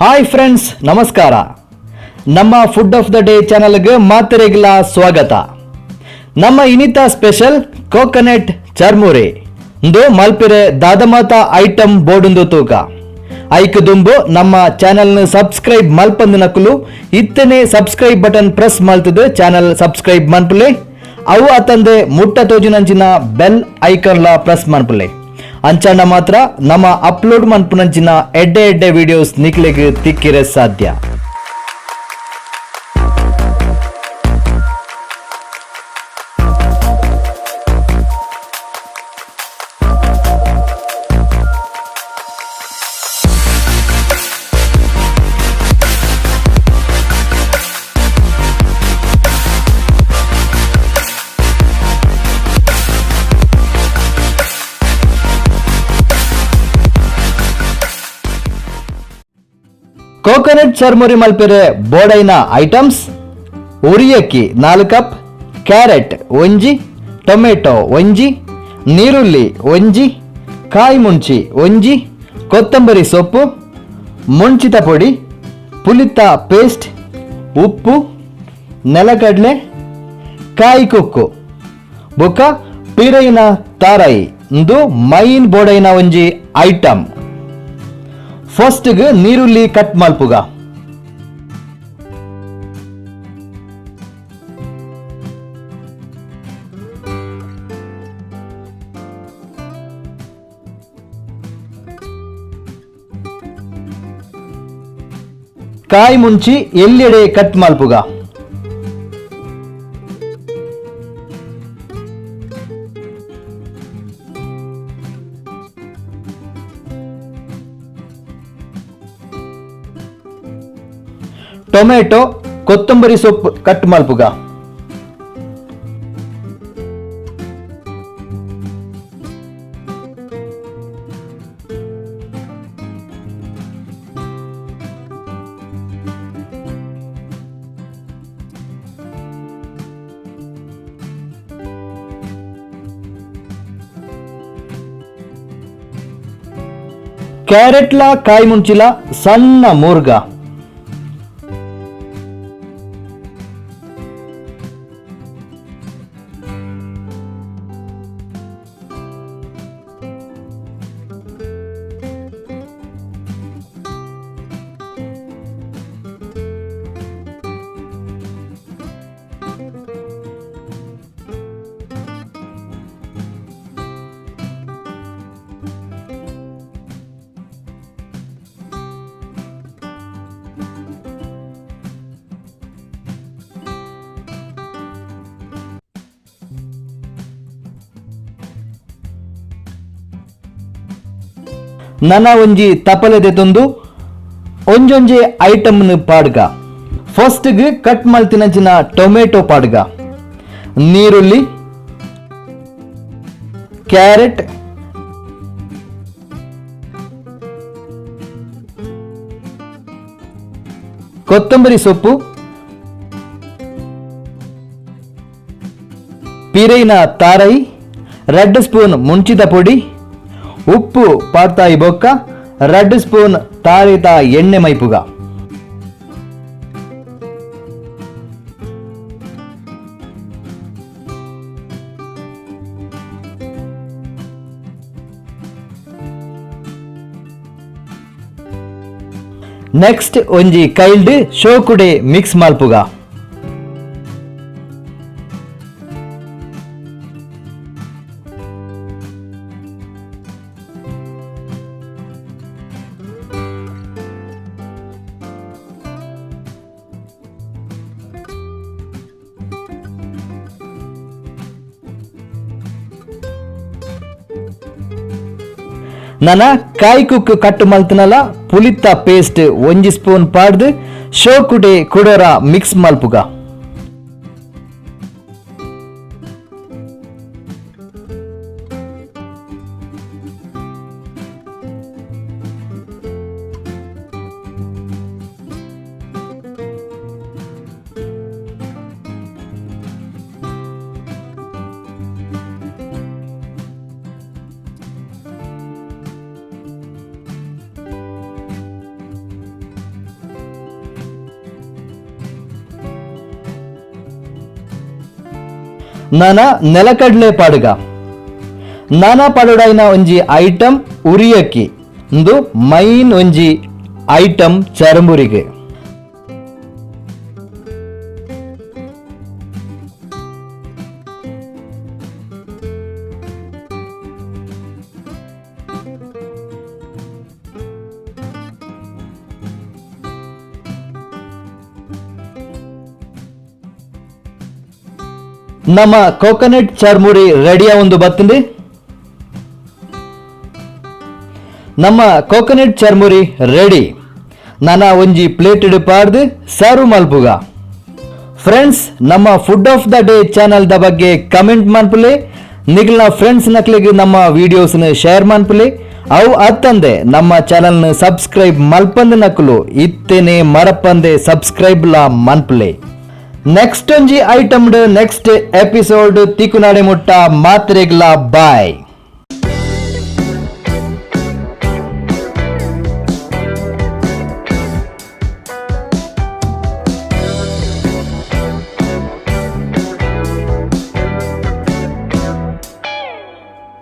Hi friends, ನಮಸ್ಕಾರ. ನಮ್ಮ food of the day ಚಾನಲ್ಗೆ ಮಾತೆರೆಗ್ಲ ಸ್ವಾಗತ. ನಮ್ಮ ಇನಿತ ಸ್ಪೆಷಲ್ ಕೋಕೋನಟ್ ಚರ್ಮುರಿ. ಇಂದು ಮಲ್ಪಿರೆ ದಾದಮಾತ ಐಟಮ್ ಬೋರ್ಡುಂದು ತೂಕ. ಐಕ್ ದುಂಬು ನಮ್ಮ ಚಾನೆಲ್ನ ಸಬ್ಸ್ಕ್ರೈಬ್ ಮಲ್ಪಂದಿನಕುಲು ಇತ್ತನೆ ಸಬ್ಸ್ಕ್ರೈಬ್ ಬಟನ್ ಪ್ರೆಸ್ ಮಲ್ತದು ಚಾನೆಲ್ ಸಬ್ಸ್ಕ್ರೈಬ್ ಮನ್ಪುಲೆ. ಅವು ಅತ್ತಂದೆ ಮುಟ್ಟ ತೋಜುನಂಚಿನ ಬೆಲ್ ಐಕನ್ಲ ಪ್ರೆಸ್ ಮನ್ಪುಲೆ. ಅಂಚಾಂಡ ಮಾತ್ರ ನಮ್ಮ ಅಪ್ಲೋಡ್ ಮನ್ಪುನಂಚಿನ ಎಡ್ಡೆ ಎಡ್ಡೆ ವಿಡಿಯೋಸ್ ನಿಕ್ಲೆಗ್ ತಿಕ್ಕಿರೆ ಸಾಧ್ಯ. ಕೋಕೋನಟ್ ಚರ್ಮುರಿ ಮಲ್ಪೆರೆ ಬೋಡೈನ ಐಟಮ್ಸ್: ಉರಿಯಕ್ಕಿ 4 ಕಪ್, ಕ್ಯಾರೆಟ್ ಒಂಜಿ, ಟೊಮೆಟೊ ಒಂಜಿ, ನೀರುಳ್ಳಿ ಒಂಜಿ, ಕಾಯಿ ಮುಂಚಿ ಒಂಜಿ, ಕೊತ್ತಂಬರಿ ಸೊಪ್ಪು, ಮುಂಚಿತ ಪೊಡಿ, ಪುಲಿತ ಪೇಸ್ಟ್, ಉಪ್ಪು, ನೆಲಗಡಲೆ, ಕಾಯಿ ಕುಕ್ಕು ಬೊಕ್ಕ ಪಿರೈನ ತಾರಾಯಿ. ಇಂದು ಮೈನ್ ಬೋಡೈನ ಒಂಜಿ ಐಟಮ್. ಫಸ್ಟ್ಗೆ ನೀರುಳ್ಳಿ ಕಟ್ ಮಲ್ಪುಗ. ಕಾಯಿ ಮುಂಚಿ ಎಲ್ಲೆಡೆ ಕಟ್ ಮಲ್ಪುಗ. ಟೊಮೆಟೊ, ಕೊತ್ತಂಬರಿ ಸೊಪ್ಪು ಕಟ್ ಮಲ್ಪುಗ. ಕ್ಯಾರೆಟ್ಲ ಕಾಯಿ ಮುಂಚಿಲ ಸಣ್ಣ ಮೂರ್ಗ. ನನ ಒಂಜಿ ತಪಲೆ ದೆತೊಂದು ಒಂಜೊಂಜಿ ಐಟಮ್ನು ಪಾಡ್ಗ. ಫಸ್ಟ್ಗೆ ಕಟ್ ಮಲ್ತಿನಂಚಿನ ಟೊಮೆಟೊ ಪಾಡ್ಗ, ನೀರುಳ್ಳಿ, ಕ್ಯಾರೆಟ್, ಕೊತ್ತಂಬರಿ ಸೊಪ್ಪು, ಪಿರೈನ ತಾರೈ, 2 ಸ್ಪೂನ್ ಮುಂಚಿದ ಪೊಡಿ, ಉಪ್ಪು ಪಾಡ್ತಾಯಿ ಬೊಕ್ಕ 2 ಸ್ಪೂನ್ ತಾರಿತ ಎಣ್ಣೆ ಮೈಪುಗ. ನೆಕ್ಸ್ಟ್ ಒಂಜಿ ಕೈಲ್ಡ್ ಶೋಕುಡೆ ಮಿಕ್ಸ್ ಮಲ್ಪುಗ. ನನ ಕಾಯಿ ಕುಕ್ಕು ಕಟ್ಟು ಮಲ್ತನಲ ಪುಲಿತ ಪೇಸ್ಟ್ ಒಂಜಿ ಸ್ಪೂನ್ ಪಾಡ್ದು ಶೋಕುಡೆ ಕುಡೋರ ಮಿಕ್ಸ್ ಮಲ್ಪುಗ. ನನ ನೆಲಕಡ್ಲೆ ಪಾಡುಗ. ನನ ಪಾಡೊಡಾಯಿನ ಒಂಜಿ ಐಟಮ್ ಉರಿಯಕ್ಕಿ. ಉಂದು ಮೈನ್ ಒಂಜಿ ಐಟಮ್ ಚರ್ಮುರಿಗೆ. ನಮ್ಮ ಕೋಕೋನಟ್ ಚರ್ಮುರಿ ರೆಡಿಯ ಒಂದು ಬತ್ತಂಡಿ. ನಮ್ಮ ಕೋಕೋನಟ್ ಚರ್ಮುರಿ ರೆಡಿ. ನನ ಒಂಜಿ ಪ್ಲೇಟ್ ಪಾಡ್ದು ಸರ್ವ್ ಮಲ್ಪುಗ. ಫ್ರೆಂಡ್ಸ್, ನಮ್ಮ food of the day channel the ಬಗ್ಗೆ ಕಮೆಂಟ್ ಮನ್ಪುಲೆ. ನಿಗ್ಲ ಫ್ರೆಂಡ್ಸ್ ನಕ್ಲಿಗೆ ನಮ್ಮ ವಿಡಿಯೋಸ್ನ ಶೇರ್ ಮನ್ಪುಲೆ. ಅವು ಅತ್ತಂದೆ ನಮ್ಮ ಚಾನಲ್ನ ಸಬ್ಸ್ಕ್ರೈಬ್ ಮಲ್ಪಂದ ನಕಲು ಇತ್ತೇನೆ ಮರಪಂದೆ ಸಬ್ಸ್ಕ್ರೈಬ್ ಲಾ ಮನ್ಪುಲೆ. ನೆಕ್ಸ್ಟ್ ಒಂಜಿ ಐಟಮ್ ನೆಕ್ಸ್ಟ್ ಎಪಿಸೋಡ್ ತಿಕುನಾಡೆ ಮುಟ್ಟ ಮಾತ್ರೆಗ್ಲಾ ಬಾಯ್.